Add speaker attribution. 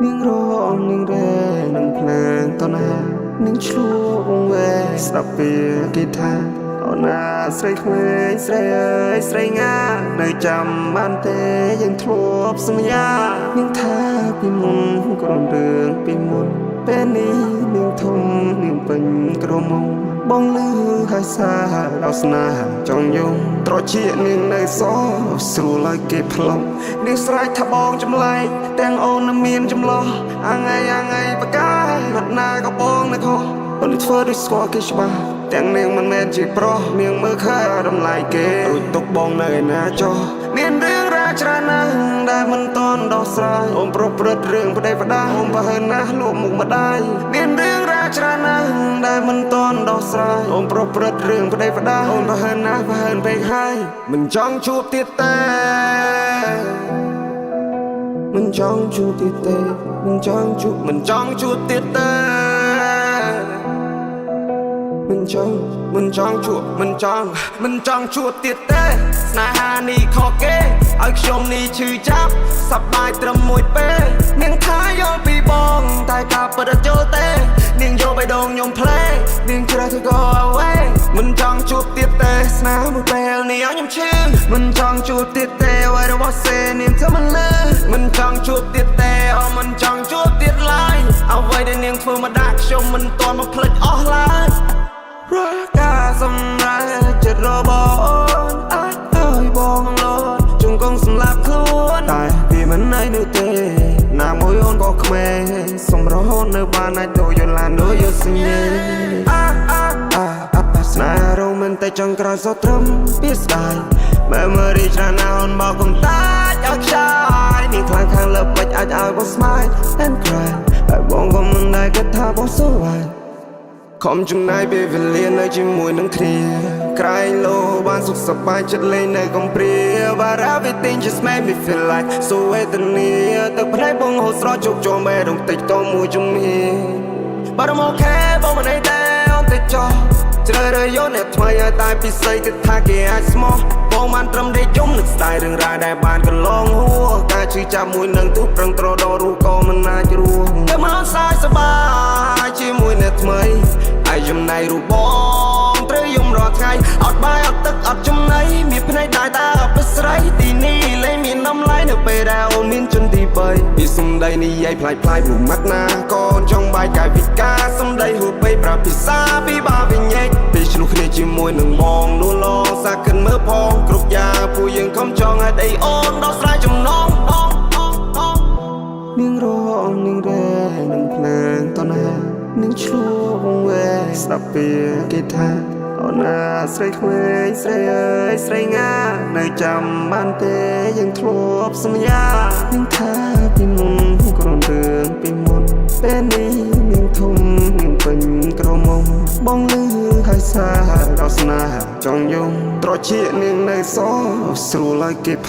Speaker 1: នាងរំនាងរែនឹងភ្លើងតណានាងឆ្លួវងវែស្ដាប់ពីគេថាអូនណាស្រីក្មេងស្រីអើយស្រីងានៅចាំបានទេយើងធ្លាប់សន្យានាងថាពីមុនក្រុមរឿងពីមុនពេលនេះនាងធំនាងពេញក្រមុំបងលឺហើយសាដល់ស្នេហ៍ចង់យំត្រជានាងនៅសស្រួលឲ្យគេផ្លុំនាងស្រែកថាបងចម្លែកទាំងអូននឹងមានចម្លោះអងៃអងៃបកាណាត់ណាក៏បងនៅខុសអូនធ្វើដូចស្គាល់គេច្បាស់ទាំងនាងមិនមែនជាប្រុសនាងមើលឃើញឲ្យតម្លៃគេរួចទុកបងនៅឯណាចុះមានរឿងរ៉ាវច្រើនណាស់ដែលមិនតន់ដោះស្រាយអូនប្រព្រឹត្តរឿងប្តេផ្ដាអូនប្រហើនណាស់លក់មុខម្ដាយមានរឿងរ៉ាវច្រើនណាស់ដែលមិនតន់ដោះស្រាយអូនប្រព្រឹត្តរឿងប្តេផ្ដាអូនប្រហើនណាស់ប្រហើនពេកហើយមិនចង់ជួបទៀតទេមិនចង់ជួបទៀតទេមិនចង់ជួបមិនចង់ជួបទៀតទេមិនចង់មិនចង់ជួបមិនចង់មិនចង់ជួបទៀតទេស្នេហានេះខកគេឲ្យខ្ញុំនេះឈឺចាប់សប្បាយត្រឹមមួយពេលនាងថាយល់ពីបងតែការពិតអត់យល់ទេនាងយកបេះដូងខ្ញុំផ្លេនាងជ្រើសទៅ go away មិនចង់ជួបទៀតទេស្នេហ៍មួយពេលនេះឲ្យខ្ញុំឈឺមិនចង់ជួបទៀតទេអ្វីរបស់សេនាងធ្វើមិនលឺមិនចង់ជួបទៀតទេអូមិនចង់ជួបទៀតឡើយអ្វីដែលនាងធ្វើមកដាក់ខ្ញុំមិនទាន់មកភ្លេចអស់ឡើយ រាល់ការសម្រេចចិត្តរបស់អូនអាចឲ្យបងលត់ជង្គង់សម្លាប់ខ្លួនតែវាមិនអីនោះទេណាមួយអូនក៏ក្មេងសំរហូតនៅបានអាចទៅយល់ឡានដូចយកសញ្ញាអាអាអាអាស្នេហ៍រងមិនតែចង់ក្រោយសោះត្រឹមពីស្ដាយ Memory ច្រើនណាស់អូនមកកុំតាចឲ្យខ្ចាយនេះខ្លាំងខាងលើពេចអាចឲ្យបង smile and cry ហើយបងក៏មិនដែលគិតថាបង so right ខំចំណាយពេលវេលានៅជាមួយនឹងគ្នាក្រែងលោបានសុខសប្បាយចិត្តលេងនៅកំព្រា But everything just made me feel like so វេទនាទឹកភ្នែកបងហូរស្រស់ជោគជាំបេះដូងតិចតមួយជំហាន But I'm okay បងមិនអីទេអូនតិចចោះជ្រើសរើសយកអ្នកថ្មីឲ្យតែពិសីគិតថាគេអាចស្មោះបងបានត្រឹមដេកយំនឹកស្ដាយរឿងរ៉ាវដែលបានកន្លងហួរការឈឺចាប់មួយនឹងទូប្រឹងត្រដរស់ក៏មិនអាចរស់តែមកសាយសប្បាយជាមួយអ្នកថ្មីហើយចំណៃរូបបងត្រូវយំរាល់ថ្ងៃអត់បាយអត់ទឹកអត់ចំណីមានភ្នែកដែរតែអត់ប្រស្រីទីនេះលែងមានតម្លៃនៅពេលដែលអូនមានជនទី3ពីសំដីនិយាយផ្លាយផ្លាយព្រោះម៉ាត់ណាកូនចង់បាយកាយវិការសំដីហួពេកប្រាប់ភាសាពីបាវិញែកពេលឆ្លោះគ្នាជាមួយនឹងបងនោះឡងសាកិនមើលផងគ្រប់យ៉ាងពួកយើងខំចង់ហេតុអីអូនដោះស្រាយចំណងនាងរងនាងរែនឹងភ្លើងតណានាងឆ្លួវងវែស្ដាប់ពីគេថាអូនណាស្រីក្មេងស្រីអើយស្រីងានៅចាំបានទេយើងធ្លាប់សន្យានាងថាពីមុនក្រុមរឿងពីមុនពេលនេះនាងធំនាងពេញក្រមុំបងលឺហើយសាដល់ស្នេហ៍ចង់យំត្រជានាងនៅសស្រួលឲ្យគេផ្